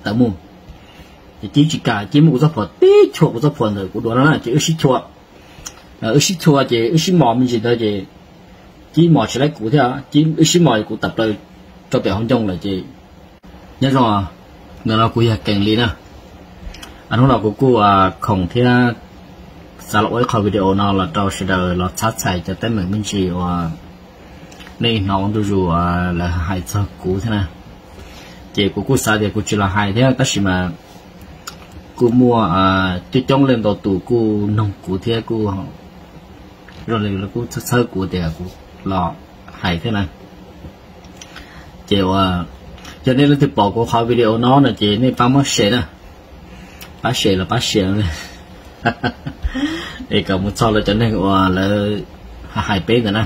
tawm mus. Ces Cib tsis kam, Cib muab kuv txoj phuam tib chua kuv txoj phuam ntawm kuv duav no na, ces wb sib chua. Wb sib chua ces wb sib mos me ntsis ntawd ces Cib mos tsis laib kuv thiab, Cib wb sib mos kuv tawm plaws rau pem hauv ncoo lawm ces nyob zoo. Ntawm no kuv yog Kees Lis na. Hnub no kuv kuj khoom thiab xav los ua ib qho video no los rau sawv daws los txhab txhais cov teeb meem me ntsis uas nej hnov ua ntu zus lawv hais txog kuv thiab na. Ces kuv kuj xav tias kuv tsis los hais thiab tab sis mas kuj muaj coob coob leej ntau tus kuj noog kuv thiab kuj zoo li lawv kuj txhawb txhawb kuv tias kuv los hais thiab na. Ces uas yog nej leej twg pom kuv qhov video no no ces nej pab muab share na, pab share los pab share es kom mus txog lawv cov neeg uas lawv hais peb ntawd na.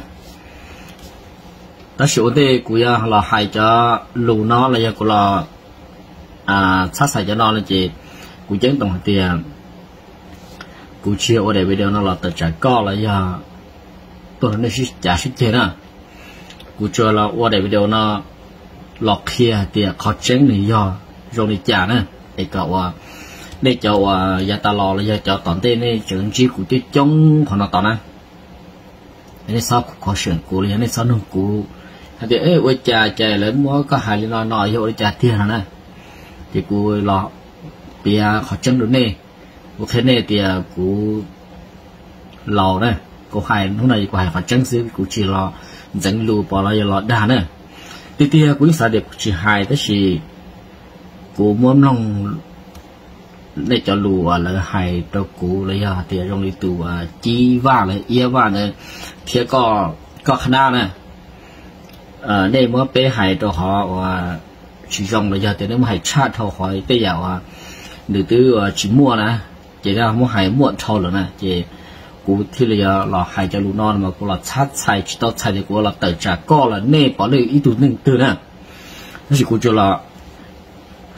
Tab sis ua ntej kuv yuav los hais cov lus no los yog kuv los txhab txhais cov no no ces kuv ceeb toom hais tias kuv tsis yog ua daim video no los tawm tsam koj los yog tuaj rau nej sib cav sib ceg na. Kuv tsuas los ua daim video no los qhia hais tias qhov tseeb nws yog zoo li cas na, es kom uas nej cov uas yav tas los los yog cov tom ntej nej tseem ntsib kuv coob coob qhov no tos na, nej txhob khuv khuav seem kuv los yog nej txhob nug kuv hais tias ua cas cas lawv muab koj hais li no no yog ua li cas tiag no na. Ces kuv los piav qhov tseeb rau nej, kuv qhia nej tias kuv laus na, kuv hais hnub no kuv hais qhov tseeb xwb, kuv tsis los ntxeev lus pom los yog los dag na. Tiag tiag kuv yeej xav tias kuv tsis hais tab sis kuv muab mloog nej cov lus uas lawv hais rau kuv los yog tias zoo li tus Cib Vaj los Iab Vaj ntawd thiab koj qhab nab na, nej muab peb hais rau qhov uas tsis zoo los yog tias nej muab hais tshaj dhau qhov tej yam uas nws twb tsis muaj na, ces muab hais muaj dhau lawm na, ces kuv thiaj li yuav los hais cov lus no mas kuv los txhab txhais tsis tau txhais tias kuv los tawm tsam koj los nej pom leej ib tug neeg twg na. Tab sis kuv tsuas los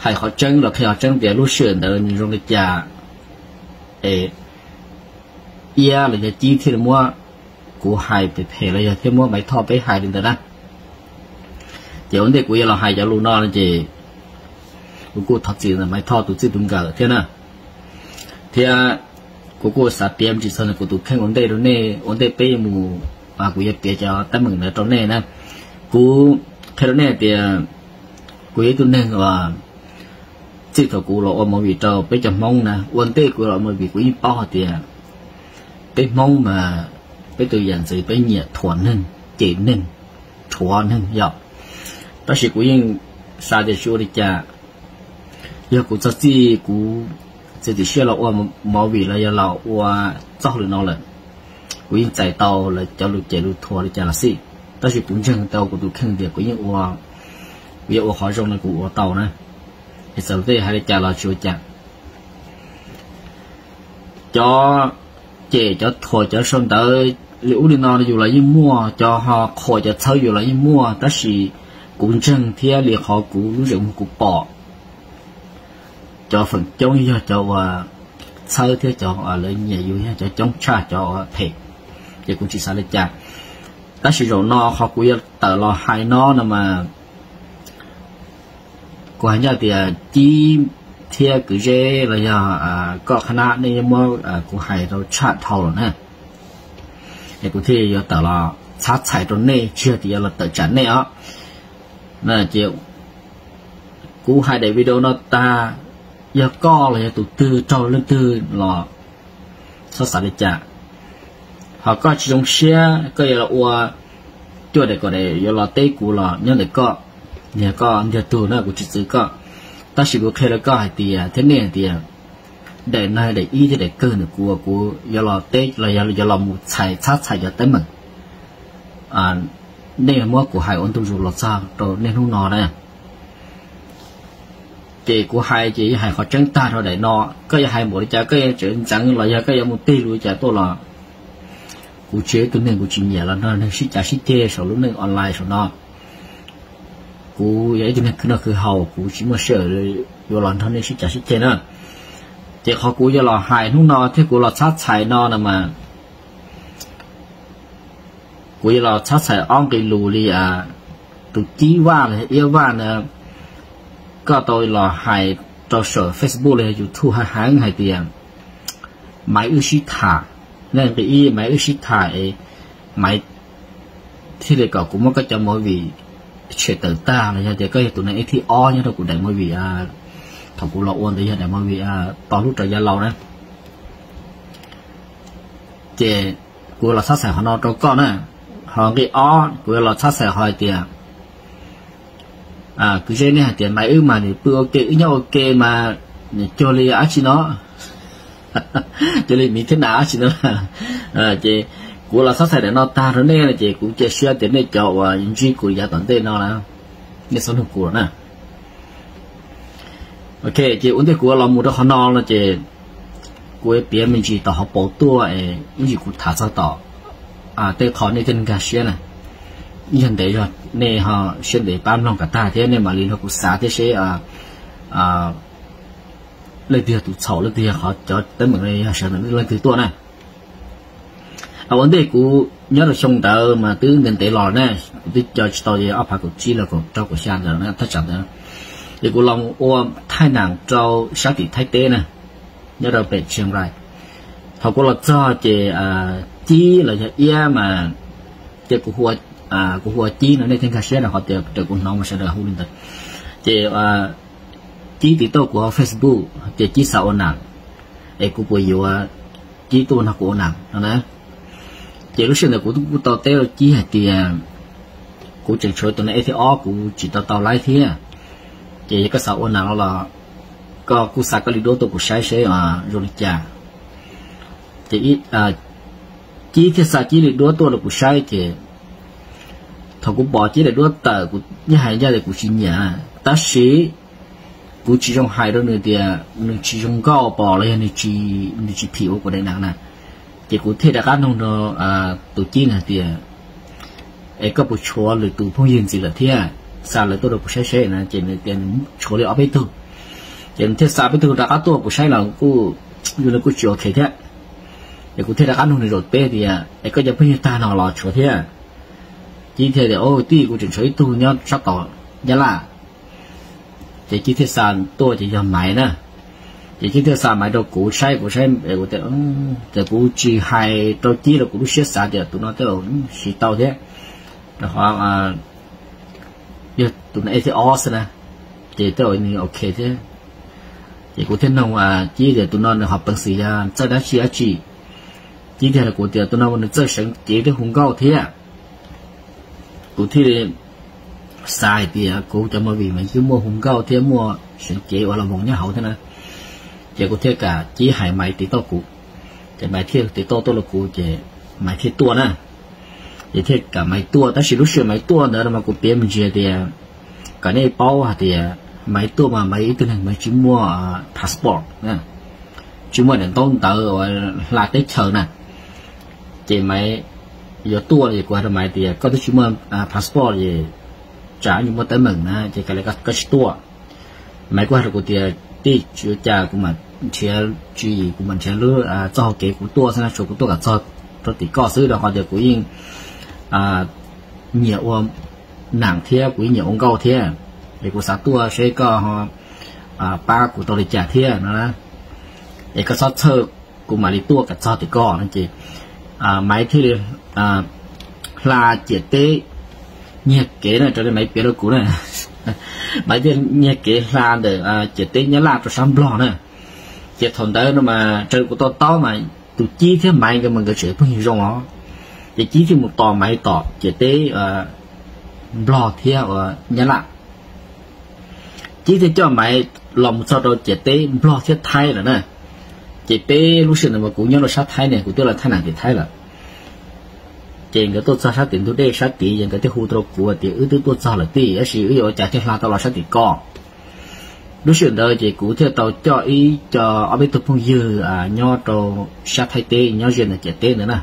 hais qhov tseeb los qhia qhov tseeb tias lub sij hawm ntawd nws zoo li cas es Iab los yog Cib thiaj li muab kuv hais phem phem los yog thiab muab Maiv Thoj peb hais li ntawd na. Ces ua ntej kuv yuav los hais cov lus no ces kuv kuj thov txim ntawm Maiv Thoj tus txij tus nkawm thiab na, thiab kuv kuj xav piav me ntsis txog ntawm kuv tus kheej ua ntej rau nej ua ntej peb yuav mus, kuv yuav piav cov teeb meem ntawd rau nej na. Kuv qhia rau nej hais tias kuv yog ib tug neeg uas txij thaum kuv los ua movie rau peb cov Hmoob na, ua ntej kuv los ua movie kuv yeej paub hais tias peb Hmoob mas peb tus yam ntxwv peb nyiam thuam neeg, cem neeg, rhuav neeg yom. Tab sis kuv yeej xav tias tsis ua li cas, yog kuv txog txij kuv txiav txim siab los ua movie los yog los ua txoj hauj lwm no lawm, kuv yeej txais tau lawv cov lus cem lus thuam li cas los xij, tab sis kuv ntseeg tau kuv tus kheej tias kuv yeej ua, kuv yuav ua qhov zoo no kuv ua tau na. Es txawm tej hais li cas los tsis ua cas. Cov cem cov thuam cov sau ntawv li ub li no yus los yeej muaj, cov ho qhuas cov txhawb yus los yeej muaj, tab sis kuv ntseeg thiab li qhov kuv lub zeem muag kuv pom, cov feem coob yog cov uas txhawb thiab cov lawv nyiam yus yog cov coob tshaj cov uas phem, ces kuv tsis xav li cas. Tab sis zaum no qhov kuv yuav tawm los hais no no mas kuv hais ncaj tias Cib thiab Kwv Zeb los yog koj qhab nab nej yuav muab kuv hais rau tshaj dhau lawm na. Es kuv thiaj yuav tawm los txhab txhais rau nej, tsis yog tias yuav los tawm tsam nej os. Ces kuv hais daim video no tag, yog koj los yog tus twg raug leej twg los txhob xav li cas. Ho koj tsis zoo siab koj yuav los ua cuaj daim kaum daim yuav los teb kuv los nyob ntawm koj, yog koj ntiag tug na kuv tsis txwv koj. Tab sis kuv qhia rau koj hais tias thiab nej hais tias daim no daim ib thiab daim kawg ntawm kuv, kuv yuav los teb los yuav los mus txhais txhab txhais cov teeb meem nej muab kuv hais ua ntu zus los txog rau niaj hnub no na. Ces kuv hais ces yuav hais qhov tseeb tag rau daim no, koj yuav hais npaum li cas, koj yuav tseem ntxeev los yog koj yuav mus tig lus li cas tuaj los, kuv tsis yog ib tug neeg, kuv tsis nyiam los nrog neeg sib cav sib ceg saum lub neej online saum no. Kuv yog ib tug neeg khwv noj khwv haus, kuv tsis muaj sij hawm yuav los nrog nej sib cav sib ceg na. Ces qhov kuv yuav los hais hnub no thiab kuv los txhab txhais no no mas, kuv yuav los txhab txhais ob nqe lus li tus Cib Vaj los yog Iab Vaj na, koj tau los hais rau saum Facebook los yog YouTube heev heev hais tias Maiv wb sib tham, nej nqe ib Maiv wb sib tham es Maiv thiaj li kom kuv muab koj cov movie tshem tawm tag los yog tias koj yog tus neeg ib thib ob nyob rau kuv daim movie, thaum kuv los ua ntawd yog daim movie Tos Hlub Rau Yav Laus na. Ces kuv los txhob xaiv qhov no rau koj na. Ho nqe ob kuv yuav los txhob xaiv qhov hais tias kwv zeb nej hais tias Maiv wb mas nws pw ua ke wb nyob ua ke mas nws cuag li dab tsi no, cuag li miv thiab nas dab tsi no. Ces kuv los txhob xaiv daim no tag rau nej no ces kuv cia siab tias nej cov uas ntsib kuv yav tom ntej no na, nej txhob nug kuv lawm na. Ok, ces ua ntej kuv los mus rau qhov no no ces kuv yuav piav me ntsis tom hauv paus tuaj es ib ntsis kuv tham txog tom tej qho nej thiaj nkag siab na. Ib yog ntev yog nej ho siab ntev pab mloog kom tag thiab nej mam li nrog kuv xav thiab seb leej twg yog tus txhaum, leej twg yog qhov cov teeb meem no yog sawv ntawm leej twg tuaj na. Ua ntej kuv nyob rau xyoo ntawd mas twb ntev ntev los na, kuv twb nco tsis tau, ob phav kaum tsib los kaum rau kaum xya ntawd na, thaj tsam ntawd. Ces kuv los ua thaij nam rau sab tim Thaib teb na, nyob rau pem Chiang Rai. Thaum kuv los txog ces Cib los yog Iab mas, ces kuv hu ua Cib no nej thiaj nkag siab rau qhov tias raws kuv hnov mas sawv daws hu li ntawd. Ces Cib tiv tauj kuv hauv Facebook ces Cib xav ua nam, es kuv puas yuav Cib tuaj nrog kuv ua nam no na. Ces lub sij hawm ntawd kuv kuj tau teb rau Cib hais tias kuv tseem tshuav tus neeg ib thib ob kuv tsis tau tau laib thiab, ces yog koj xav ua nam no los koj kuj xa koj li duab tuaj kuv saib seb zoo li cas. Ces Cib thiaj xa Cib li duab tuaj rau kuv saib ces thaum kuv pom Cib li duab tawm kuv yeej hais ncaj tias kuv tsis nyiam, tab sis kuv tsis zoo hais rau nws tias nws tsis zoo nkauj pom los yog nws tsis phim ua kuv daim nam na. Ces kuv thiaj rov qab nug rau tus Cib no hais tias es koj puas tshuav lwm tus phooj ywg ntxiv lawm thiab, xa lawv tuaj rau kuv saib seb na. Ces nws tias nws tshuav li ob peb tug. Ces nws thiaj xa peb tug rov qab tuaj kuv saib los kuj, yus nws kuj tsis ok thiab. Ces kuv thiaj rov qab nug nws zaum peb tias es koj cov phooj ywg tag no los tshuav thiab? Cib thiaj tias o tij, kuv tseem tshuav ib tug nyob sab tom Nyab Laj. Ces Cib thiaj xa tuaj ces yog Maiv na. Ces Cib thiaj xa Maiv rau kuv saib, kuv saib, ces kuv tsis hais rau Cib los kuv lub siab xav tias tus no tej zaum siv tau thiab, rau qhov yog tus no ib thib ob xwb na, ces tej zaum nws ok thiab. Ces kuv thiaj nug Cib tias tus no nws ho peev xwm yog txawj dab tsi dab tsi. Cib thiaj hais kuv tias tus no nws txawj seev cev thiab hu nkauj thiab. Kuv thiaj li xav hais tias kuv cov movie mas yeej muaj hu nkauj thiab muaj seev cev ua los voos nyob hauv thiab na. Ces kuv thiaj kam Cib hais Maiv tiv tauj kuv, ces Maiv thiaj tiv tauj tuaj rau kuv ces Maiv thiaj tuaj na. Ces thiaj kam Maiv tuaj, tab sis lub sij hawm Maiv tuaj ntawd mas kuv piav me ntsis tias kom nej paub hais tias Maiv tuaj mas Maiv ib tug neeg Maiv tsis muaj passport, tsis muaj daim ntaub ntawv uas hla teb chaws na. Ces Maiv yuav tuaj ces kuv hais rau Maiv tias koj twb tsis muaj passport es tsam yuav muaj teeb meem na ces kav liam koj tsis tuaj. Maiv kuj hais rau kuv tias tij, tsis ua cas, kuv mam nrhiav tswv yim, kuv mam nrhiav lub txoj hau kev kuv tuaj xwb na, tsuas kuv tuaj kom txog rau tim koj xwb rau qhov tias kuv yeej nyiam ua nam thiab kuv yeej nyiam ua nkauj thiab, es kuv xav tuaj seb koj pab kuv tau li cas thiab no na. Es koj txhob txhawj, kuv mam li tuaj kom txog tim koj no ces Maiv thiaj li hla ciam teb nyiag kev na, raws li Maiv piav rau kuv na. Maiv thiaj nyiag kev hla ntawm ciam teb Nyab Laj rau sab Nplog na. Ces thaum ntawd no mas raws li kuv to taub mas tus Cib thiab Maiv nkawd mas nkawd tseem phooj ywg zoo os. Ces Cib thiaj mus tos Maiv tom ciam teb Nplog thiab uas Nyab Laj. Cib thiaj coj Maiv los mus txog rau ciam teb Nplog thiab Thaib lawm na. Ces peb lub sij hawm ntawd mas kuv nyob rau sab Thaib ne, kuv twb los thaij nam tim Thaib lawm. Ces nkawd tuaj txog sab tim ntug dej sab tid ces nkawd thiaj hu rau kuv tias wb twb tuaj txog lawm tij, tab sis wb yuav ua cas thiaj hla tau los sab tim koj. Lub sij hawm ntawd ces kuv thiaj tau coj ib co ob peb tug phooj ywg nyob rau sab Thaib teb nyob ze ntawm ciam teb ntawd na.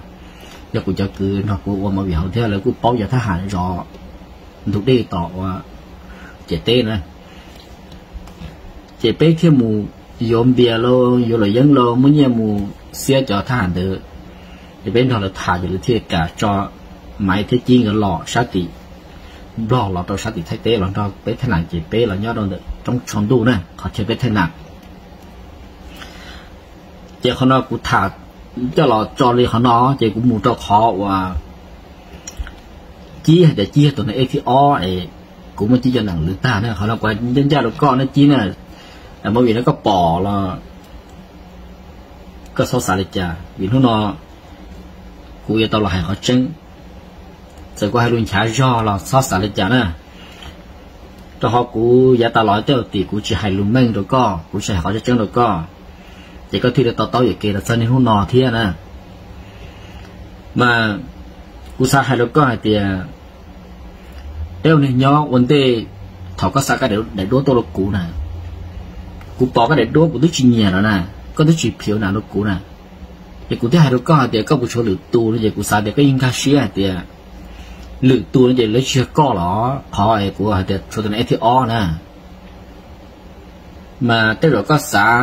Yog kuv cov kwv nrog kuv ua movie hauv thiab lawv kuj paub cov thab ham zov ntug dej tom ua ciam teb na. Ces peb thiaj mus yuav npias los yuav luam yeeb los muab nyiaj mus xiab cov thab ham ntawd. Ces peb nrog lawv tham ces lawv thiaj kam tso Maiv thiab Cib nkawd los sab tim Nplog los rau sab tim Thaib teb los nrog peb thaij nam, ces peb los nyob rau ntawm roob tsho ntuj na qhov chaw peb thaij nam. Ces qhov no kuv tham coj los tso li qhov no, ces kuv mus rau qhov uas Cib hais tias Cib yog tus neeg eb thib ob es kuv muab Cib cov neem lwv tag na. Qhov no kuv ncaj ncaj rau koj na Cib na, movie no koj pom los koj txhob xav li cas, vim hnub no kuv yuav tau los hais qhov tseeb. Txawm kuv hais lus nchav zog los txhob xav li cas na, rau qhov kuv yav tas los tej zaum tim kuv tsis hais lus meej rau koj, kuv tsis hais qhov tseeb tseeb rau koj, ces koj thiaj li to taub yuam kev los txog niaj hnub no thiab na. Mas kuv xav hais rau koj hais tias, peb ua neeg nyob ua ntej, thaum koj xa koj daim duab tuaj rau kuv na, kuv pom koj daim duab kuv twb tsis nyiam lawm na, koj twb tsis phim ua nam rau kuv na. Ces kuv thiaj hais rau koj hais tias koj puas tshuav lwm tus no, ces kuv xav tias koj yeej nkag siab hais tias lwm tus no ces lawv tsis yog koj los qhov es kuv hais tias tshuav tus neeg eb thib ob na. Mas tej zaum koj xav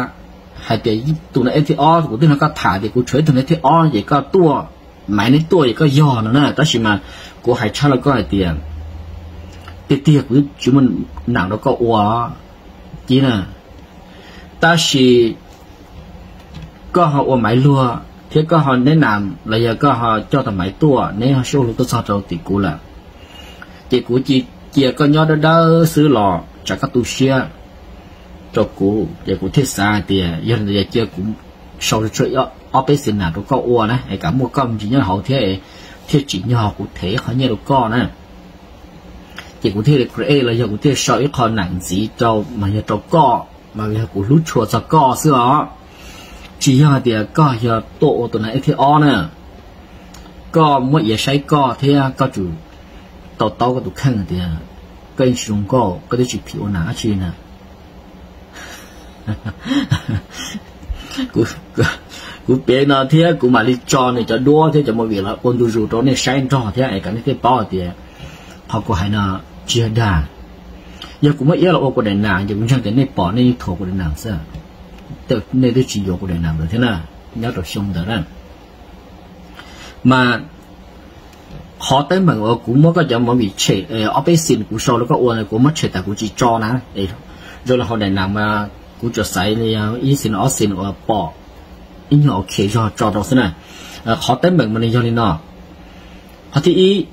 hais tias tus neeg eb thib ob, kuv twb nrog koj tham tias kuv tshuav ib tug neeg eb thib ob ces koj tuaj, Maiv neb tuaj es koj yog no na, tab sis mas kuv hais tshaj rau koj hais tias tiag tiag kuv tsis muaj nam rau koj ua, Cib na. Tab sis koj ho ua Maiv luag thiab koj ho neb nam los yog koj ho coj tau Maiv tuaj, neb ho sib ua luag tuaj txog rau tim kuv lawm, ces kuv cia koj nyob dawb dawb xwb los tsam koj tu siab rau kuv, ces kuv thiaj xav hais tias yog li ntawd yog cia kuv sau tshuaj ob peb xees nam rau koj ua na, es kam muaj koj me ntsis nyob hauv thiab, thiaj tsim nyog kuv them ib qho nyiaj rau koj na. Ces kuv thiaj li create los yog kuv thiaj sau ib qho nam ntxiv rau mas yog rau koj, mas yog kuv hlub tshua txog koj xwb os. Tsis yog hais tias koj yog tuaj ua tus neeg eb thib ob na. Koj muab iav saib koj thiab koj tsum to taub koj tus kheej tias koj yeej tsis zoo nkauj, koj twb tsis phim ua nam dab tsi na. Kuv piav no thiab kuv mam li tso nws cov duab thiab cov movie los ua ntu zus rau nej saib nrog thiab es kom nej thiaj paub hais tias qhov kuv hais no tsis yog dag. Yog kuv muab iab los ua kuv daim nam ces kuv ntseeg tias nej pom nej yeej thuam kuv daim nam xwb. Nej twb tsis yuav kuv daim nam ntawd thiab na, nyob rau xyoo ntawd na. Mas qhov teeb meem uas kuv muab koj cov movie tshem, ob peb xees kuv sau rau koj ua, kuv muab tshem tas kuv tsis tso na. Zoo li hauv daim nam mas kuv tsuas xaiv li ib xees ob xees uas pom ib nyuag ok zog tso rau xwb na. Qhov teeb meem mas nws yog li no. Qhov thib ib,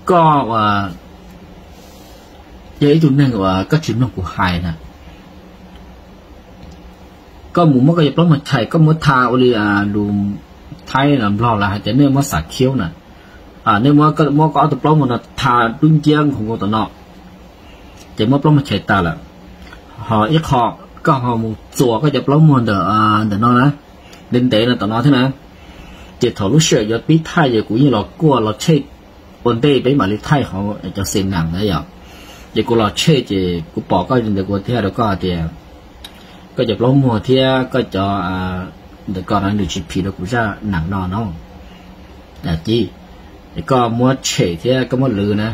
koj yog ib tug neeg uas koj tsis mloog kuv hais na. Koj mus muab koj cov plaub muag chais, koj muab tha ua li lus Thaib los Nplog lawv hais tias nej muab xam khiaub na. Nej muab, muab koj ob tug plaub muag no tha dub nciab nkaus nkaus tom no, ces muab plaub muag chais tas lawm. Ho ib qho, koj ho mus txuas koj cov plaub muag ntawm, ntawm no na, ntev ntev no tom no thiab na. Ces thaum lub sij hawm yuav pib thaij ces kuv yeej los kuaj los tshej ua ntej peb mam li thaij qhov cov xees nam ntawd yom. Ces kuv los tshej ces kuv pom koj li ntawd kuv thiaj hais rau koj hais tias koj cov plaub muag thiab koj cov ntawm ko no nws tsis phim rau kuv zaj nam no no. Ci, es koj muab tshem thiab koj muab lwv na,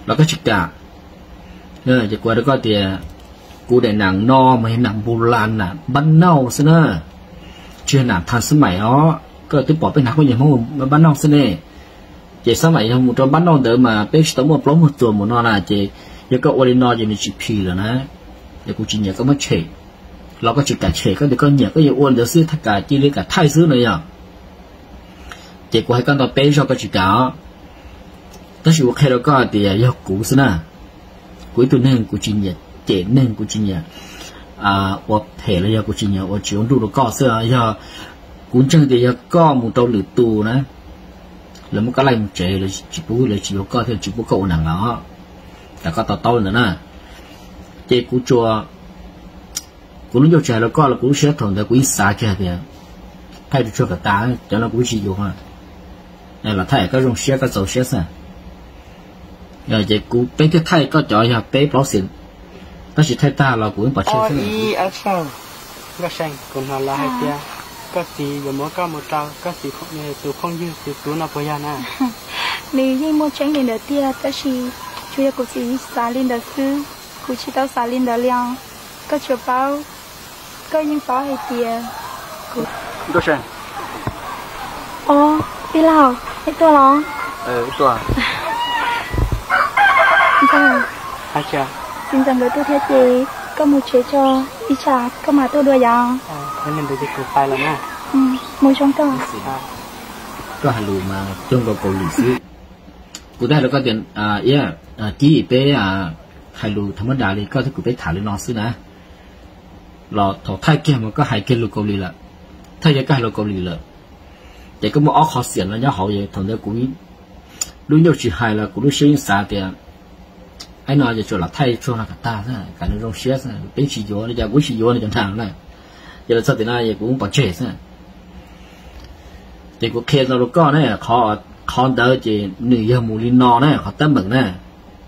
los koj tsis kam. Ces kuv hais rau koj tias kuv daim nam no mas yog nam npu las nam npab nauj xwb na, tsis yog nam thas xab maim os. Koj twb pom peb hnav kuj nyiam Hmoob npab nauj xwb ne. Ces xab maim yog mus rau npab nauj ntawd mas peb tsis tau muaj plaub muag txuas mus no na, ces yog koj ua li no ces nws tsis phim lawm na. Ces kuv tsis nyiam koj muab tshem, los koj tsis kam tshem, koj tias koj nyiam koj yuav ua ntawd xwb, thaj kam cia li kam thaij xwb no yog. Ces kuv hais koj ntau peb zaug koj tsis kam os. Tab sis kuv qhia rau koj hais tias yog kuv xwb na, kuv ib tug neeg kuv tsis nyiam cem neeg, kuv tsis nyiam ua phem los yog kuv tsis nyiam ua tsis ua nruj rau koj xwb. Yog kuv ntseeg tias yog koj mus rau lwm tus na, lawv muab koj laij mus tsev, lawv tsis pub, lawv tsis yuav koj thiab tsis pub koj ua nam los, kom koj to taub li ntawd na. Ces kuv tsuas, kuv lub ncauj tsis hais rau koj los kuv lub siab thaum ntawd kuv yeej xav kiag tias thaij tsuag tsuag kom tas, cov no kuv tsis yuav, los thaij koj zoo siab koj txaus siab xwb. Ces kuv peb thiaj thaij koj cov yog peb plaub xees, tab sis thaij tag los kuv yeej pom tseg xwb. Nkauj See, kuv hnov lawv hais tias koj txiv yuav muab koj mus rau koj txiv tus phooj ywg tus tub no puas yog na? Nws yeej muaj tseeb li ntawd tiag, tab sis tsuas yog kuv txiv xav li ntawd xwb, kuv tsis tau xav li ntawd li os. Koj tsuas paub, koj yeej paub hais tias kuv... Nkauj See. Os, tij laug, nej tuaj los? Ntxawm, txiv ntxawm nkawd tuaj thiab ces. Koj mus tsev tso, ib tsam koj mam tuaj dua yom. Mus zoo koj. Koj hais lus mas cuag nkaus Kaus Lim xwb. Kuv twb hais rau koj tias, Cib, peb hais lus thaum mab das li koj thiab kuv peb tham li no xwb na. Los thaum thaij kiag mas koj hais kiag lus Kaus Lim lawm. Thaij kiag koj hais lus Kaus Lim lawm, ces koj muaj ob qho xiam no nyob hauv. Thaum ntawd kuv lub ncauj tsis hais los kuv lub siab yeej xav tias, aib no ces tsuas lam thaij tsuag no kom tag xwb, kom nws zoo siab xwb, peb tsis yuav li cas kuv tsis yuav li cov nag na. Ces los txog tim no es kuv pov tseg xwb. Ces kuv qhia no rau koj ne, qhov ntawd ces nws yog mus li no na, qhov teeb meem na.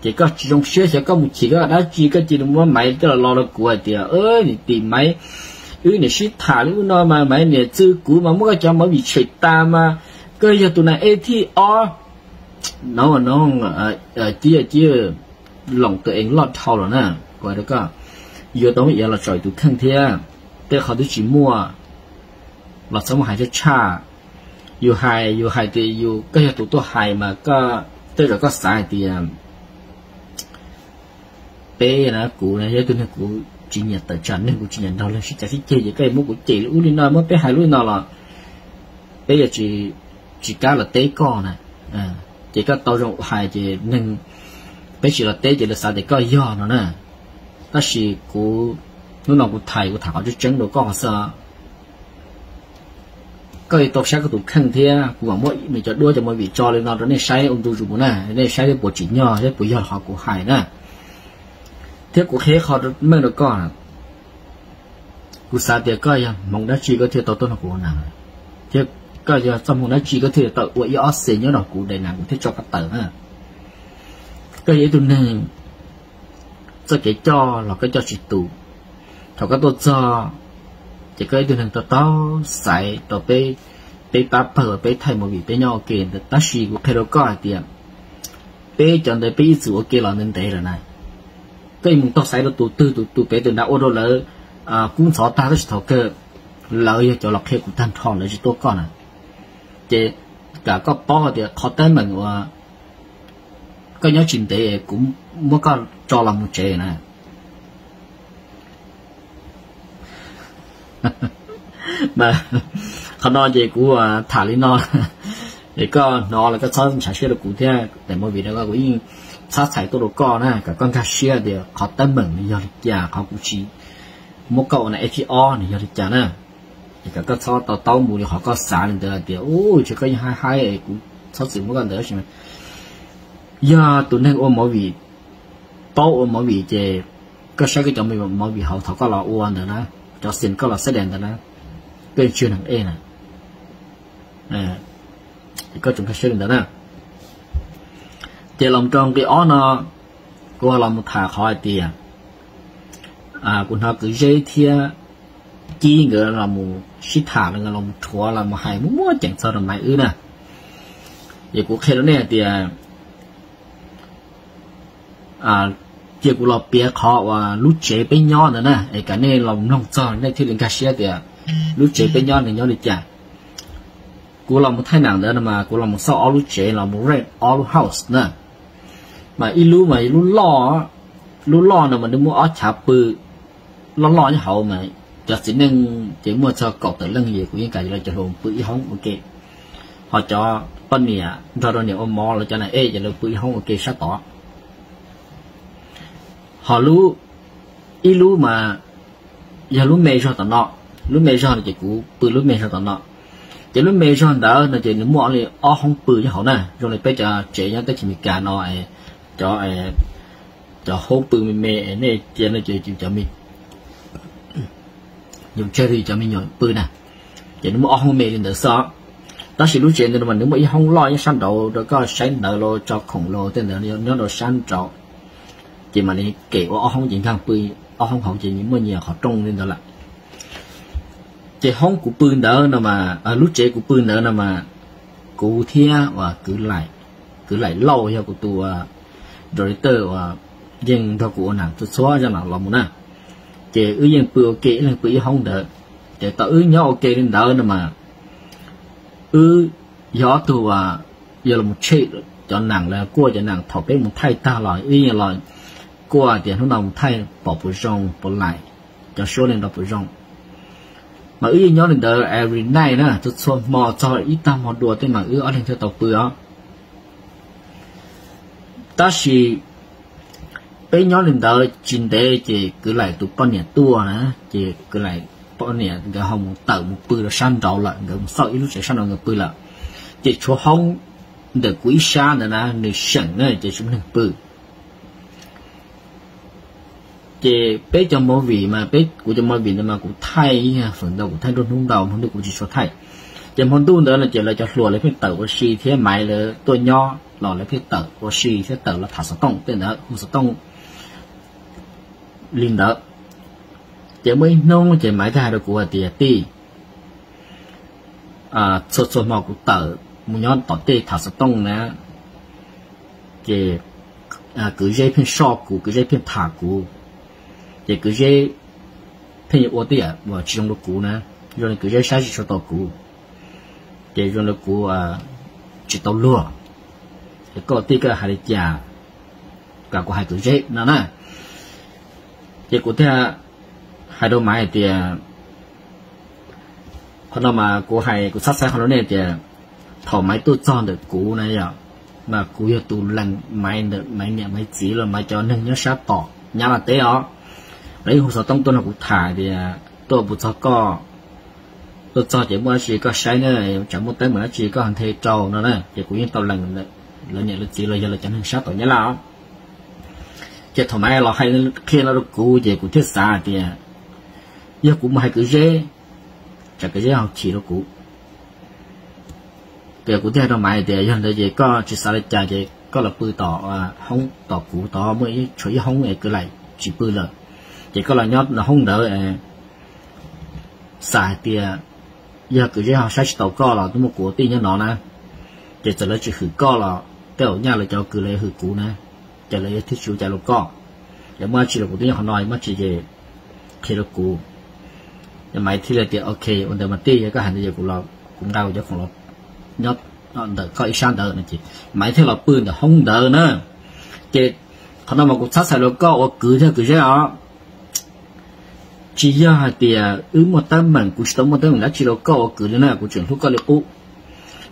Ces koj tsis zoo siab xyov koj mus chim koj dab tsi, koj cia li muab Maiv coj los lo rau kuv hais tias, nim tim Maiv wb niam sib tham li ub no mas Maiv niam txwv kuv mas muab koj cov movie tshem tas mas koj yog tus nas ej thib ob. No no, Cib, Cib, loos tus eev loj dhau los na, kuv hais rau koj, yuav tau muab iav los tsom tus kheej thiab. Tej qhov twb tsis muaj los txhob muaj hais tshaj tshaj. Yus hais, yus hais tias yus, koj yog tus tuaj hais mas koj, tej zaum koj xav hais tias peb na, kuv na yog ib tug neeg kuv tsis nyiam tawm tsam neeg, kuv tsis nyiam nrog leej sib cav sib ceg, ces koj yuav muab kuv cem li ub li no, muab peb hais li ub li no los peb yuav tsis, tsis kam los teb koj na. Ces koj tau zoo hais ces neeg, peb tsis los teb ces lawv xav tias koj yog no na. Tab sis kuv, hnub no kuv tham, kuv tham qhov tseeb tseeb rau koj qhov xwb. Koj yuav tau saib koj tus kheej thiab kuv mam muab nws cov duab cov movie tso li no rau nej saib ua ntu zus mus na, nej saib thiab puas tsim nyog thiab puas yog qhov kuv hais na. Thiab kuv qhia qhov meej rau koj, kuv xav tias koj yog hmoov dab tsi koj thiaj tau tuaj nrog kuv ua nas, thiab koj yog txoj hmoov dab tsi koj thiaj tau ua ib ob xees nyob nrog kuv daim nas kuv thiaj tso koj tawm na. Koj yog ib tug neeg txoj kev coj los koj coj tsis tus. Thaum koj tuaj txog ces koj ib tug neeg to taub xaiv rau peb, peb pab pawg peb thaij movie peb nyob ua ke ntawd, tab sis kuv qhia rau koj hais tias peb cov ntawd peb ib txwm ua ke los ntev ntev lawm na. Koj yuav mus taug xaiv rau tus twg, tus, tus pem tus nrad ua rau lawv kub ntxhov tag, tab sis thaum kawg lawv yog cov los qhia kuv tag nrho, lawv tsis tuaj koj na. Ces kam koj paub tias qhov teeb meem uas koj nyob tsis ntev kuv muab koj tso los mus tsev na. Mas qhov no ces kuv tham li no, es koj hnov los koj txhob ntshav siab rau kuv thiab, tes movie no kuv yeej txhob txhais tuaj rau koj na, kom koj nkag siab tias qhov teeb meem nws yog li cas, qhov kuv tsis muab koj ua nas ej thib ob nws yog li cas na. Es kom koj txhob to taub mus li qhov koj xav li ntawd hais tias, u, ces koj yeej haib haib es kuv txhob txwm muab koj ntawd. Yog tus neeg ua movie, paub ua movie ces koj saib koj cov movie hauv thaum koj los ua ntawd na, cov scene koj los xab dais ntawd na, koj yeej tsis yog nas ej na. Koj tsuas nkag siab li ntawd na. Ces los rau nqi ob no, kuv los mus tham qhov hais tias kuv hnov kwv Zeb thiab Cib nkawd los mus sib tham, los mus rhuav los mus hais muaj muaj ceem txog rau Maiv wb na. Ces kuv qhia rau nej hais tias, cia kuv los piav qhov uas lub tsev peb nyob ntawd na, es kom nej los mloog txog nej thiaj li nkag siab tias lub tsev peb nyob nws nyob li cas. Kuv los mus thaij nam ntawd no mas kuv los mus xauj ob lub tsev, los mus rent ob lub house na. Mas ib lub mas lub loj, lub loj no mas nws muaj ob chav pw loj loj nyob hauv mas cov txiv neej ces muaj txog kaum tawm leej, ces kuv yeej kam los coj los pw ib hoob ua ke. Ho cov poj niam nrog rau niam ua mov los cov nas ej ces lawv pw ib hoob ua ke sab tod. Ho lub, ib lub mas yog lub me zog tom no, lub me zog no ces kuv pw lub me zog tom no. Ces lub me zog ntawd no ces nws muaj li ob hoob pw nyob hauv na, zoo li peb cov tsev nyob teb chaws Amelikas no, cov, cov hoob pw me me nej cia no ces cov me nyuam tsawg li cov me nyuam pw na, ces nws muaj ob hoob me li ntawd xwb. Tab sis lub tsev ntawd mas nws muaj ib hoob loj nyob sab nraud rau koj saib ntawv los tso khoom los tej ntawd nyob rau sab nraud. Ces mam li kem ua ob hoob ces nkag pw ob hoob hauv ces muaj nyias qhov rooj li ntawd lawm. Ces hoob kuv pw ntawd no mas, lub tsev kuv pw ntawd no mas, kuv thiab uas kwv Laim, kwv Laim Lauj yog kuv tus director uas yeej nrog kuv ua nam txhua txhua zaj nam los mus na. Ces wb yeej pw ua ke ib leeg pw ib hoob ntawd. Ces thaum wb nyob ua ke li ntawd no mas wb yog ob tug uas yog los mus check cov nam, los kuaj cov nam thaum peb mus thaij tag los wb yeej los kuaj tias hnub no mus thaij pom puas zoo puas laim, cov suab li no puas zoo. Mas wb yeej nyob li ntawd every night na, txhua txhua hmo txog ib tag hmo dua tej mas wb ob leeg thiaj tau pw os. Tab sis peb nyob li ntawd tsis ntev ces kwv laim tus poj niam tuaj na, ces kwv laim poj niam nkawd ho mus tawm mus pw rau sab nraud lawm, nkawd mus xauj ib lub tsev sab nraud nkawd pw lawm. Ces tshuav hoob ntawm kuv ib sab ntawd na nws seem na ces tsis muaj neeg pw. Ces peb cov movie mas peb, kuv cov movie ntawd mas kuv thaij ib feem ntau, kuv thaij nruab hnub ntau, hmo ntuj kuv tsis tshua thaij. Ces hmo ntuj ntawd no ces lawv cov hluas lawv pheej tawm ua si thiab Maiv lawv tuaj nyob los lawv pheej tawm ua si thiab tawm los tham xov tooj tej ntawd, hu xov tooj li ntawd. Ces muaj ib hnub ces Maiv thiaj hais rau kuv hais tias, Tij, txhua txhua hmo kuv tawm mus nyob tom tej tham xov tooj na, ces kwv Zeb pheej soj kuv, kwv Zeb pheej tham kuv, ces kwv Zeb pheej yuav ua tej yam uas tsis zoo rau kuv na, zoo li kwv Zeb saib tsis tshua tau kuv, ces zoo li kuv tsis tau luag. Es koj tij koj hais li cas, kom kuv hais kwv Zeb no na. Ces kuv thiaj hais rau Maiv hais tias, qhov no mas kuv hais kuv txhab xaiv qhov rau nej tias, thaum Maiv tuaj txog ntawm kuv na yom, mas kuv yog tus lees Maiv ntawm Maiv niam Maiv txiv los Maiv cov neeg nyob sab tom Nyab Laj teb os. Lawv yeej hu xov tooj tuaj nrog kuv tham tias tuaj puas txog koj, tuaj txog ces muaj dab tsi koj saib na, tsam muaj teeb meem dab tsi koj nthe rau no na. Ces kuv yeej tau lees lawv niam lawv txiv los yog lawv cov neeg sab tom Nyab Laj os. Ces thaum Maiv los hais qhia no rau kuv ces kuv thiaj xav hais tias yog kuv mus hais kwv Zeb, tsam kwv Zeb ho chim rau kuv. Ces kuv thiaj hais rau Maiv tias yog ntawd ces koj tsis xav li cas ces koj los pw tom hoob tom kuv tod, muaj tshuav ib hoob es kwv laim tsis pw lawm, ces koj los nyob hoob ntawd. Xav hais tias yog kwv Zeb ho saib tsis tau koj los twb muaj kuv ua tij nyob no na, ces txawm lawv tsis hwm koj los tej zaum nyaj lawv cov kwv lawv yuav hwm kuv na, ces lawv yuav thiaj tsis ua cas rau koj. Ces muaj dab tsi los kuv twb nyob qhov no, muaj dab tsi ces qhia rau kuv. Ces Maiv thiaj li tias ok, ua ntawd mas tij, yog koj hais ntawd ces kuv los, kuv nqa kuv cov khoom los nyob ntawm koj ib sab ntawd no ces Maiv thiaj los pw ntawm hoob ntawd na. Ces qhov no mas kuv txhab xaiv rau koj ua kwv thiab kwv Zeb os. Tsis yog hais tias wb muaj teeb meem, kuv tsis tau muaj teeb meem dab tsi rau koj ua kwv li na, kuv tseem hlub koj li qub.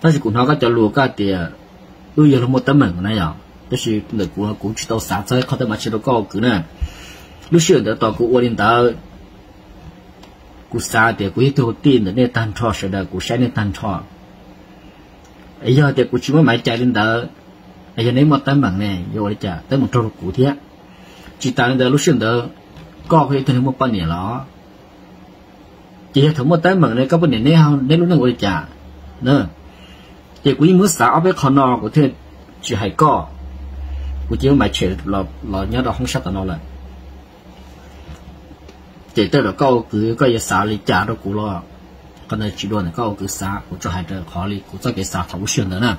Tab sis kuv hnov koj cov lus koj tias wb yog luag muaj teeb meem na yom, tab sis ntawm kuv, kuv tsis tau xav txog qhov teeb meem dab tsi rau koj ua kwv na. Lub sij hawm ntawd tos kuv ua li ntawd, kuv xav tias kuv yog tug tij ntawm nej tag nrho sawv daws, kuv saib nej tag nrho. Yog tias kuv tsis muab Maiv cais li ntawd, yog neb muaj teeb meem ne yuav ua li cas, teeb meem raug rau kuv thiab. Tsis tas li ntawd lub sij hawm ntawd koj kuj yog ib tug neeg muaj poj niam los, ces yog thaum muaj teeb meem ne koj poj niam neb, neb lub neej ua li cas na. Ces kuv yeej muab xav ob peb qho no kuv thiaj tsis hais koj. Kuv cia muab Maiv tshem los nyob rau hoob sab tom no lawm. Ces tej zaum koj ua kwv koj yuav xav li cas rau kuv los, qhov ntawd tsis dua ntawm koj ua kwv xav, kuv tsuas hais raws qhov li kuv txoj kev xav thaum lub sij hawm ntawd na.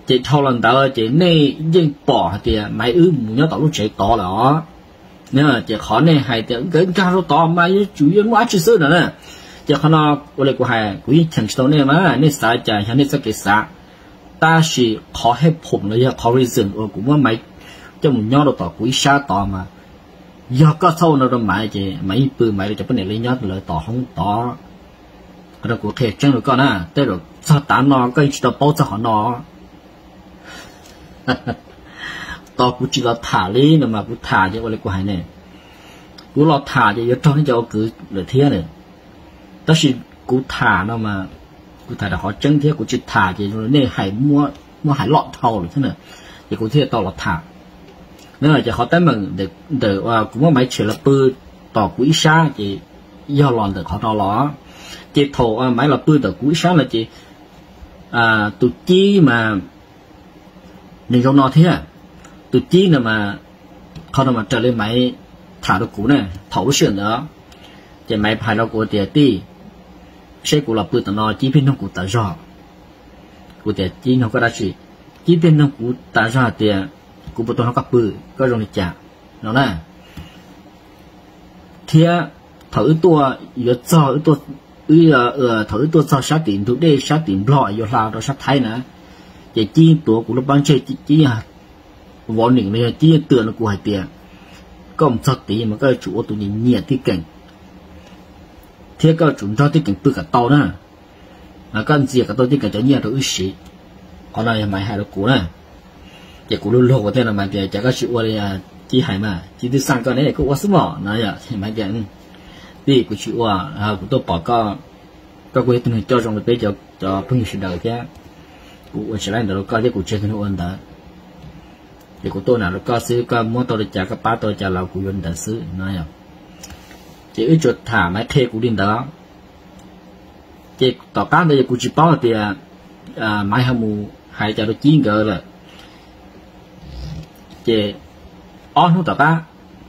Ces dhau los ntawd ces nej yeej pom hais tias Maiv wb mus nyob tom lub tsev tod lawm os. Ces qhov nej hais tias nkawd nkag rau tod mas yuav tsum yeej muaj dab tsi xwb no na. Ces qhov no ua li kuv hais kuv yeej cheem tsis tau nej mas nej xav li cas yog nej txoj kev xav. Tab sis qhov hej phoom los yog qhov reason uas kuv muab Maiv coj mus nyob rau tom kuv ib sab tod mas, yog koj txhob ua no rau Maiv ces Maiv yeej pw, Maiv li cov poj niam li nyob lawv tom hoob tod. Qhov no kuv qhia tseeb rau koj na, tej zaum txog tav no koj yeej tsis tau paub txog qhov no. Tos kuv tsis los tham li no mas kuv tham ces ua li kuv hais ne, kuv los tham ces yuav raug nej cov ua kwv lawm thiab na. Tab sis kuv tham no mas kuv tham rau qhov tseeb thiab kuv tsis tham ces nej hais, muab hais loj dhau lawm thiab na, ces kuv thiaj tau los tham. Ces qhov teeb meem ntawm kuv muab Maiv tshem los pw tom kuv ib sab ces yog los ntawm qhov no los. Ces thaum Maiv los pw ntawm kuv ib sab no ces tus Cib mas nws zoo no thiab. Tus Cib no mas, qhov no mas raws li Maiv tham rau kuv na, thaum lub sij hawm ntawd ces Maiv hais rau kuv tias tij, seb kuv los pw tom no Cib pheej nug kuv tas zog. Kuv tias Cib nug koj dab tsi? Cib pheej nug kuv tas zog hais tias kuv puas tau nrog koj pw, koj zoo li cas no na. Thiab thaum wb tuaj yuav txog, thaum wb tuaj txog sab tim ntug dej sab tim Nplog yuav hla rau sab Thaib na, ces Cib tuav kuv lub pob ntseg, Cib Vauv Nim los yog Cib Yeej Twm no kuv hais tias, koj mus txog tid mas koj yuav tsum ua tus nyiam nyiam Tij Keem, thiab koj yuav tsum nrog Tij Keem pw kom tau na. Koj ntxias kom tau Tij Keem cov nyiaj rau wb siv. Qhov no yog Maiv hais rau kuv na. Ces kuv luag luag kuv thiaj no Maiv tias, cas koj tsis ua li Cib hais mas, Cib twb xaj koj ne, koj ua xwb mog no. Maiv tias, tij, kuv tsis ua, kuv tuaj pom koj, koj kuj yog tus neeg coj zoo li peb cov phooj ywg sawv daws thiab, kuv ua tsis laib ntawd rau koj thiab kuv tsis yog tus neeg ua ntawd. Ces kuv tuaj nram rau koj xwb, koj muab tau li cas koj pab tau li cas los kuv yuav li ntawd xwb no. Ces wb tsuas tham Maiv qhia kuv li ntawd. Ces tom qab ntawd yog kuv tsis paub hais tias Maiv ho mus hais cas rau Cib nkawd lawm. Ces ob hnub tom qab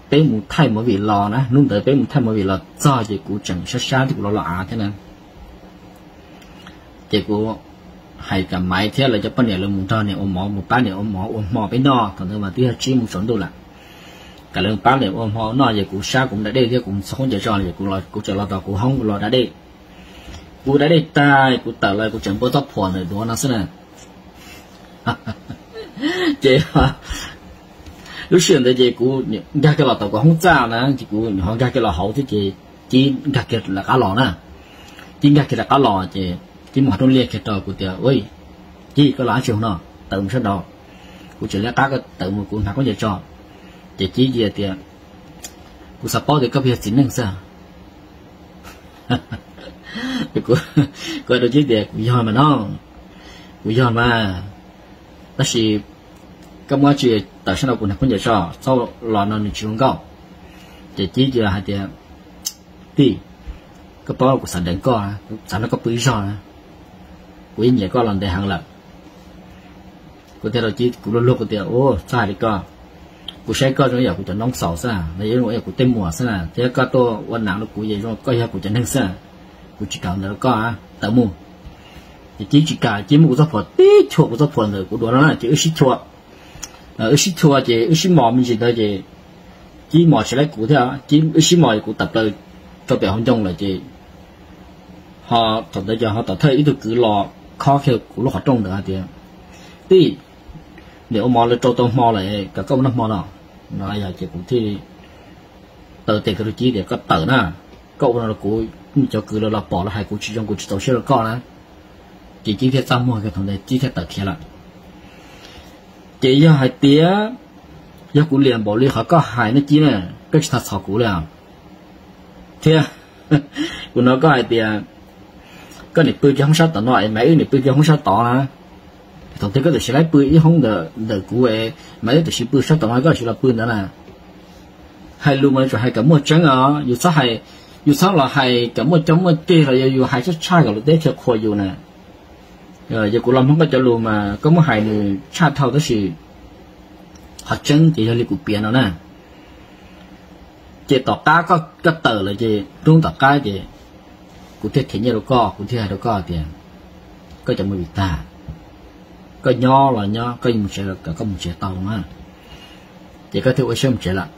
peb mus thaij movie los na, hnub ntawd peb mus thaij movie los txog ces kuv tseem sab sab thiab kuv los los av thiab na. Ces kuv hais kom Maiv thiab lawv cov poj niam lawv mus nrog niam ua mov, mus pab niam ua mov ua hmo peb noj, thaum ntawd mas twb yog tsib moo tsaus ntuj lawm. Kom lawv mus pab niam ua hmo noj ces kuv sab kuv da dej thiab kuv mus txog qhov ncauj tso ces kuv tseem los tos kuv hoob kuv los da dej. Kuv da dej tag kuv tawm los kuv tseem npau txoj phuam ntawm duav no xwb na. Ces lub sij hawm ntawd ces kuv nkag kiag los tom kuv hoob txaj na, ces kuv ho nkag kiag los hauv thiab ces Cib nkag kiag lawv qab los na. Cib nkag kiag lawv qab los ces Cib muab qhov rooj liaj kiag rau kuv tias, ua, Cib, koj los dab tsi hauv no? Tawm mus sab nraud. Kuv tseem liab qab, koj tawm mus, kuv hnav khaub ncaws tso. Ces Cib cia tias, kuv xav paub tias koj puas yog txiv neej xwb. Kuv hais rau Cib tias, kuv yog mas no, kuv yog mas, tab sis koj muab dab tsi tawm sab nraud, kuv hnav khaub ncaws tso, txhob los no nws tsis zoo nkauj. Ces Cib cia hais tias, tij, koj paub kuv xav deev koj, kuv xav nrog koj pw ib zaug na, kuv yeej nyiam koj los ntev heev lawm. Kuv thiaj rau Cib, kuv luag luag kuv tias, txhob hais li ko, kuv saib koj zoo ib yam kuv cov noob xaus xwb, los yog zoo ib yam kuv tej muam xwb na, thiab koj tuaj ua nam rau kuv ces zoo koj yog kuv cov neeg xwb, kuv tsis kam ntawd rau koj, tawm mus. Ces Cib tsis kam, Cib muab kuv txoj phuam tib chua, kuv txoj phuam ntawm kuv duav no na ces wb sib chua. Wb sib chua ces wb sib mos me ntsis ntawd ces Cib mos tsis laib kuv thiab, wb sib mos ces kuv tawm plaws rau pem hauv ncoo lawm ces ho thaum ntawd ces ho tom thawj ib tug kwv los khob kiag kuv lub qhov rooj ntawd hais tias, tij, niam ua mov lawv rau tau hmo lawm, kom koj mus noj hmo no. No yog ces kuv thiaj taw tes kiag rau Cib tias, koj tawm na, koj ua no rau kuv, cov kwv lawv los pom lawv hais kuv tsis zoo, kuv tsis txaus siab rau koj na. Ces Cib thiaj txaj muag kiag thaum ntawd Cib thiaj tawm khiav lawm. Ces yog hais tias yog kuv liam npaum li qhov koj hais no Cib na, koj tsis txhob txhom kuv li os. Thiab kuv hnov koj hais tias koj niam pw kiag hoob sab tom no es Maiv wb niam pw kiag hoob sab tod na. Thaum twg koj tam sim laib pw ib hoob ntawm kuv es Maiv wb tam sim pw sab tom no koj tam sim los pw ntawd na. Hais lus mas tsuas hais kom muaj tseeb os, yus txhob hais, yus txhob los hais kom muaj coob muaj ceg los yog yus hais tshaj tshaj kom luag teb chaws qhuas yus na. Yog kuv los mloog koj cov lus mas koj muab hais nws tshaj dhau tab sis qhov tseeb ces yog li kuv piav no na. Ces tom qab koj tawm lawm ces hnub tom qab ces kuv thiaj them nyiaj rau koj, kuv thiaj hais rau koj tias koj cov movie tag, koj nyob los nyob, koj mus tsev los koj mus tsev tau na. Ces koj thiaj ua siab mus tsev lawm.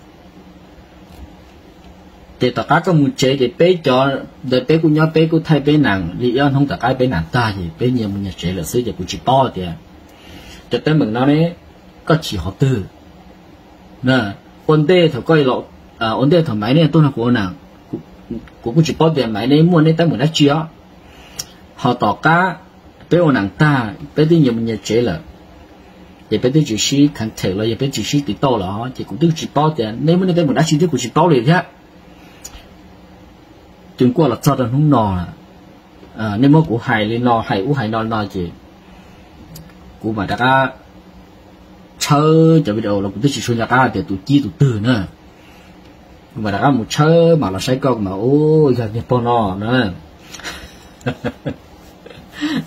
Ces tom qab koj mus tsev ces peb cov ntawd peb kuj nyob peb kuj thaij peb nam li ib ob hnub, tom qab peb nam tag ces peb nyias mus nyias tsev lawm xwb ces kuv tsis paub tias cov teeb meem no ne koj chim qhov twg. Ua ntej thaum koj, ua ntej thaum Maiv nej tuaj nrog kuv ua nam, kuv kuj tsis paub tias Maiv nej muaj nej teeb meem dab tsi os. Ho tom qab peb ua nam tag peb twb nyias mus nyias tsev lawm, ces peb twb tsis sib kheev them los yog peb tsis sib tiv tauj lawm ces kuv twb tsis paub tias nej muaj nej teeb meem dab tsi thiab kuv tsis paub li thiab. Ces kuj los txog rau hnub no, nej muab kuv hais li no hais ub hais no no ces kuv mam rov qab tshawb cov video los kuv twb tsis tshua nco qab tias tus Cib tus twg na. Kuv mam rov qab mus tshawb mam los saib koj mas ub yog niag pog no na.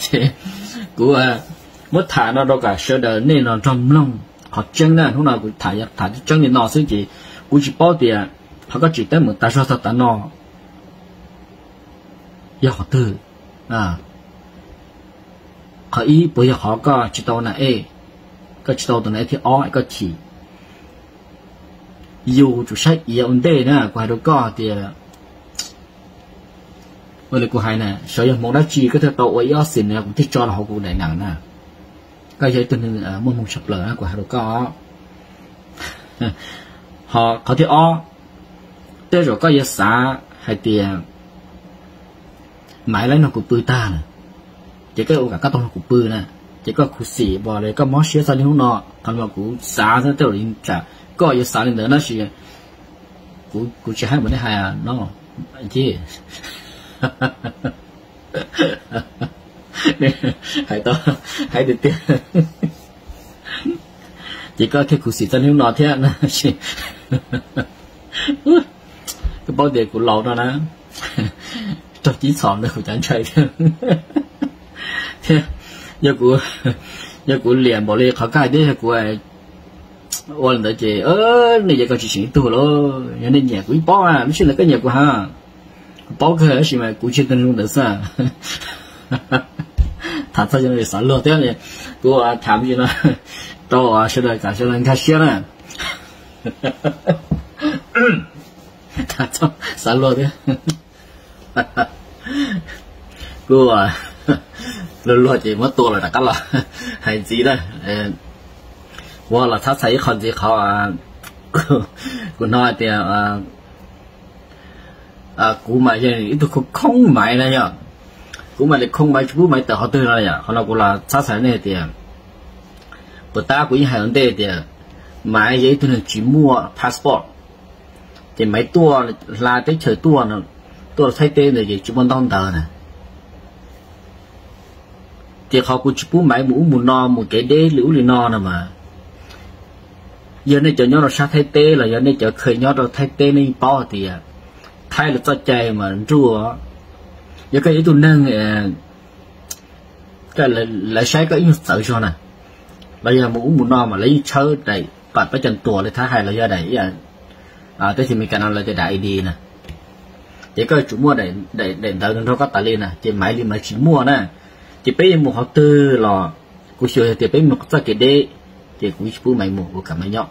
Ces kuv muab tham no rau kom sawv daws nej no nrog mloog qhov tseeb na. Hnub no kuv tham yog tham tseeb li no xwb ces kuv tsis paub tias qhov koj tsim teeb meem tas zog txog tav no yog qhov twg. Qhov ib puas yog qhov koj tsis tau na e, koj tsis tau tus na e thiab ob koj chim. Yus tsum saib iav ua ntej na, kuv hais rau koj tias, ua li kuv hais na, xyov yog hmoov dab tsi koj thiaj tau ua ib ob xim no kuv thiaj tso rau hauv kuv daim nam na. Koj yog ib tug neeg muaj hmoo tshaj plaws na, kuv hais rau koj. Ho qhov thib ob, tej zaum koj yuav xav hais tias Maiv lawv nrog kuv pw tag na, ces koj ua kam koj tau nrog kuv pw na, ces koj khuv xim npaum li koj mob siab txog niaj hnub no. Qhov no kuv xav xwb, tej zaum li tsam koj yuav xav li ntawd tab sis kuv tsis hais mus nej hais no ces hais tau, hais tiag tiag, ces koj thiaj khuv xim txog niaj hnub no thiab. Koj paub tias kuv laus no na, raug cib txhom ntawd kuv cav ntshai thiab. Thiab yog kuv liam npaum li qhov koj hais thiab yog kuv ua li ntawd ces nej ces koj tsis tseem ib tug lauj. Yog nej nyiam kuv ib paub, lub sij hawm koj nyiam kuv ha, kuv paub kawg tab sis mas kuv tsis tau zoo ntawd xwb. Tham txog cov no xav luag thiab, kuv tham li no rau sawv daws kam sawv daws nkag siab na. Tham txog xav luag thiab, kuv luag luag ces muab tua los rov qab los hais ntxiv na. Kuv los txhab txhais ib qho ntxiv qhov kuv hnov hais tias kuv mas yog ib tug khoo Maiv na yom. Kuv mas li khoo Maiv tsis pub Maiv tawm qhov twg no yom. Qhov no kuv los txhab txhais nej hais tias, puas tab kuv yeej hais ua ntej tias Maiv yog ib tug neeg tsis muaj passport, ces Maiv tuaj hla teb chaws tuaj, tuaj Thaib teb ntawd ces tsis muaj ntaub ntawv na. Ces qhov kuv tsis pub Maiv mus ub mus no mus kev deb li ub li no no mas, yog nej cov nyob rau sab Thaib teb los yog nej cov kheev nyob rau Thaib teb nej yeej paub hais tias Thaib lawv txoj cai mas nruj. Yog koj yog ib tug neeg, lawv saib koj ib nyuag txawv zog na, los yog mus ub mus no mas lawv yeej tshawb daim pam pab cov tuas li Thaib hais los yog daim, teb chaws Amelikas no lawv tias daim I D na. Ces koj yuav tsum muaj daim ntawv nrog koj tas li na, ces Maiv li Maiv tsis muaj na. Ces peb yuav mus qhov twg los kuv xyuas yog tias peb mus txoj kev deb, ces kuv tsis pub Maiv mus, kuv kam Maiv nyob.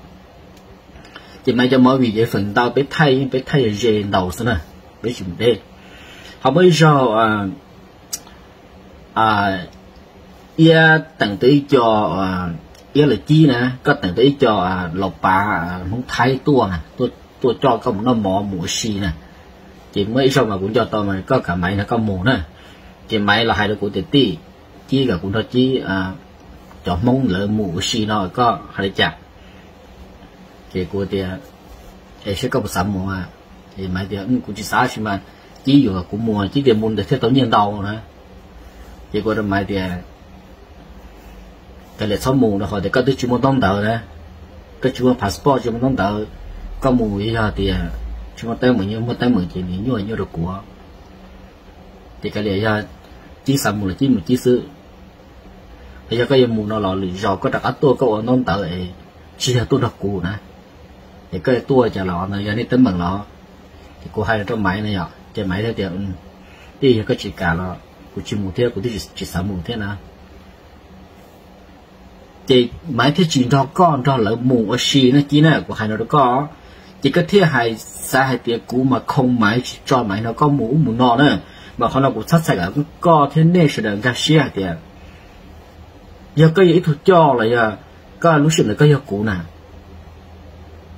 Ces Maiv cov movie ces feem ntau peb thaij, peb thaij yog ze ntau xwb na, peb tsis mus deb. Ho muaj ib zaug iab teem tau ib co, iab lawv cib na, koj teem tau ib co laus pav Hmoob Thaib tuaj na, tuaj coj koj mus noj mov mus ua si na. Ces muaj ib zaug mas kuv nco tau mas koj kam Maiv nrog koj mus na. Ces Maiv los hais rau kuv tias tij, cib kom kuv nrog cib cov Hmoob lawv mus ua si no koj hais li cas? Ces kuv tias, es saib koj puas xav mus. Ces Maiv tias kuv tsis xav sis mas cib yuam kuv mus, cib tias mus ntawd thiaj tau nyiaj ntau na. Ces kuv rau Maiv tias, kav liam txhob mus rau qhov tias koj twb tsis muaj ntaub ntawv na, koj tsis muaj passport tsis muaj ntaub ntawv, koj mus yog tias tsis muaj teeb meem, muaj teeb meem ces nws nyuaj nyuaj rau kuv. Ces kav liam yog cib xav mus los cib mus cib xwb. Yog koj yuav mus no los lwm zaus koj rov qab tuaj koj ua ntaub ntawv es tsis yog tuaj nrog kuv na, es koj yuav tuaj cas los no yog nej teeb meem los. Ces kuv hais rau Maiv no yom, ces Maiv thiaj tias, tij yog koj tsis kam los kuv tsis mus thiab, kuv twb tsis xav mus thiab na. Ces Maiv thiaj tsis nrog koj nrog lawv mus ua si na Cib na, kuv hais no rau koj. Ces koj thiaj hais, xav hais tias kuv mas khoo Maiv tsis tso Maiv nrog koj mus ub mus no na. Mas qhov no kuv txhab txhais kom koj thiab nej sawv daws nkag siab hais tias yog koj yog ib tug coj los yog koj lub sij hawm ntawd koj yog kuv na,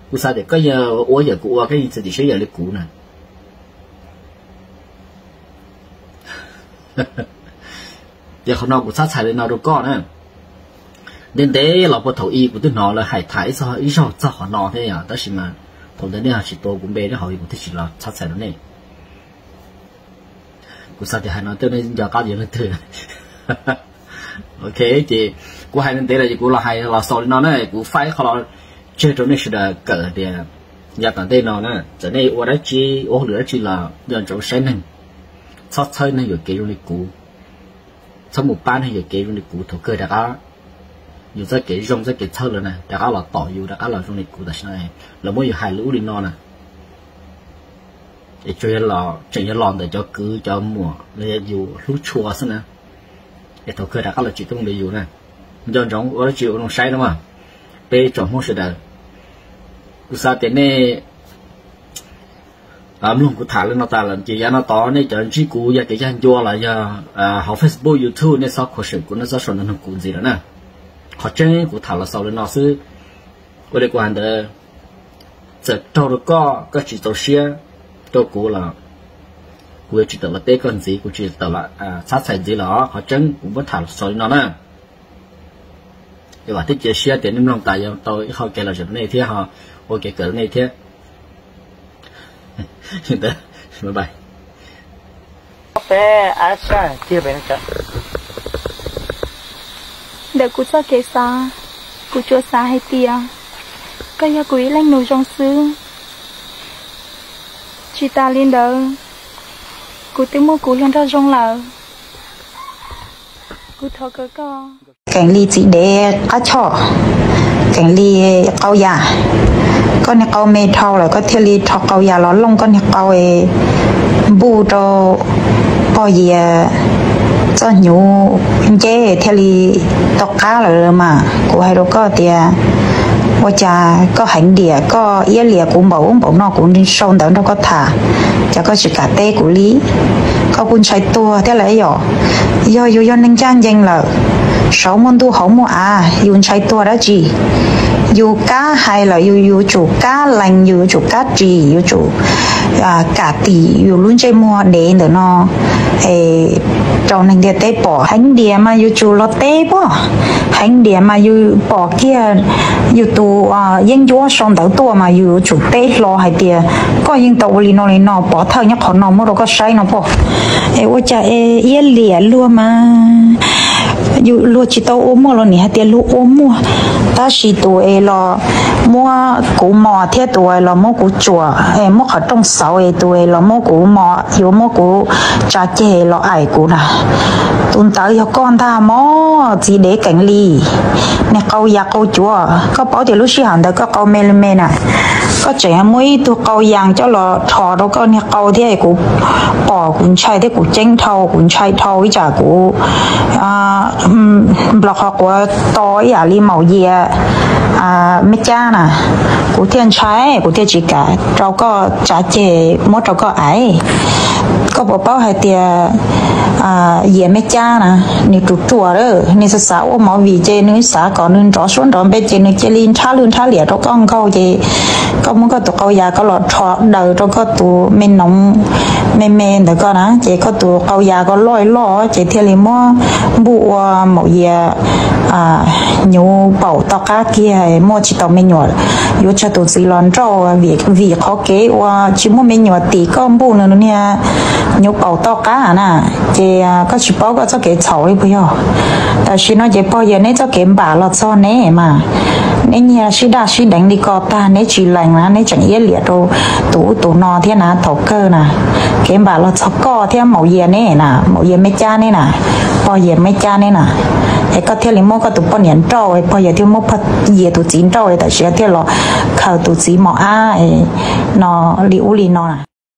kuv xav tias koj yog ua yam kuv ua, koj yeej txiav txim siab yam li kuv na. Ces qhov no kuv txhab txhais li no rau koj na. Ntev ntev los puag thaum i kuv twb hnov lawv hais tham ib zaug txog qhov no thiab yom, tab sis mas thaum ntawd nej ho tsis tuav kuv npe thiab, hauv i kuv thiaj tsis los txhab txhais rau nej. Kuv xav tias hais no tej nej nco qab yog leej twg. Ok, ces kuv hais ntev lawm ces kuv los hais los xaus li no na, kuv faib qhov los tseg rau nej sawv daws kawm tias yav tom ntej no na, txawm nej ua dab tsi, ua hauj lwm dab tsi los nco ntsoov saib neeg, txhob txhawb neeg yuam kev zoo li kuv, txhob mus pab neeg yuam kev zoo li kuv. Thaum kawg rov qab yus txoj kev zoo txoj kev txhawb lawm na, rov qab los tom yus, rov qab los zoo li kuv tam sim no, lawv muab yus hais li ub li no na. Es tsuas yog los, tseem yog los ntawm cov kwv cov muam los yog yus hlub tshua xwb na. Es thaum kawg rov qab los tsim tuaj li yus na. Nco ntsoov ua dab tsi ua zoo saib na mas, peb tsoom Hmoob sawv daws. Kuv xav tias nej mloog kuv tham li no tas lawm ces yav no tod nej cov ntsib kuv yog kev cag ncua los yog hauv Facebook, YouTube nej txhob khuam seem kuv, nej txhob sau ntawv nug kuv ntxiv lawm na. Qhov tseeb kuv tham los xaus li no xwb. Ua li kuv hais ntawd, Txawm raug rau koj, koj tsis txaus siab rau kuv los kuv yuav tsis tawm los teb koj ntxiv, kuv tsis tawm los txhab txhais ntxiv los qhov tseeb kuv muab tham xaus li no na. Vam thiab cia siab tias nej mloog tas yuav tau ib qho kev lom zem rau nej thiab ho ua kev kawm rau nej thiab. Ntawm kuv txoj kev xav, kuv tsuas xav hais tias koj yog kuv ib leej nus zoo xwb. Tsis tas li ntawd, kuv twb muaj kuv hluas nraug zoo lawm. Kuv thov kawg koj. Keem li txiv dev qab choj, keem li qau yas. Koj niag qau me dhau lawm koj thiaj li rho qau yas los looj koj niag qau npuj rau pog Yias txoj hnyuv nceb thiaj li tau qab lawm mas. Kuv hais rau koj tias ua cas koj heev diam, koj iab liam kuv npaum ub npaum no, kuv sau ntawv nrog koj tham, cas koj tsis kam teb kuv li? Koj kuj ntshai tuag thiab lawm yom? Yog yus yog neeg ncaj ncees lawm, saum muaj ntuj hauv muaj av, yus ntshai tuag dab tsi? Yus kab hais lawm yus yuav tsum kab lees, yus yuav tsum kab ris, yuav tsum kam tim yus lub ntsej muag dev ntawm no rau neeg ntiaj teb pom. Heev diam mas yus tsum los teb pob, heev diam mas yus pom kiag yus tus yeeb ncuab sau ntawv tuaj mas yus yuav tsum teb hlo hais tias koj yeej tau ua li no li no, pov thawj nyob qhov no muab rau koj saib no pob. Es ua cas es iab liam luag mas yus luag tsis tau ua muaj los nim hais tias luag ua muaj, tab sis tus es los muab kuv mos thiab tus es los muab kuv tsuam, muab qhov rooj xauv es tus es los muab kuv mos, yuav muab kuv tsa ceg los aim kuv na. Tus ntawd yog koj ntag mog txiv dev keem li, niag qau yas qau cuav. Koj paub tias lub sij hawm ntawd koj qau me li me na, koj tseem muab ib tug qau yas coj los rho rau koj niag qau thiab kuv pom kuv ntshai thiab kuv ceeb dhau, kuv ntshai dhau ib tsam kuv nplos qhov quav to ib yam li maum Yias me cab na. Kuv thiaj ntshai, kuv thiaj tsis kam rau koj tsa ceg muab rau koj aim. Koj puas paub hais tias Yias me cab na, nws ruam ruam lawm, nws xav xav ua movie ces nws xav kom nws nrov suab nrov npe ces nws cia li nrhab lwj nrhab liam rau koj nkaug ces koj muab koj tus qau yas koj los rho daws rau koj tus me noov me me ntawd koj na, ces koj tus qau yas koj loj loj ces thiaj li muab npuj ua maum Yias hnyuv paum toj qab kiag muaj tsis tau me nyuam. Yuav tsawg tus txiv los nrauj vim qhov kev ua tsis muaj me nyuam tim koj npuj nws niag hnyuv paum toj qab na. Ces koj tsis paub koj txoj kev txhaum li puas yog? Tam sim no ces pog Yias neb txoj kev npam los txog neb mas, neb nyiag sib daj sib deev li ko tag neb tsis lees na, neb tseem iab liam rau tus ub tus no thiab na. Thaum kawg na, kev npam los txog koj thiab maum Yias neb na, maum Yias me cab neb na, pog Yias me cab neb na. Es koj thiaj li muab koj tus poj niam nrauj, pog Yias thiaj muab pog Yias tus txiv nrauj, tam sim thiaj los khaws tus txiv mos ab no li ub li no na.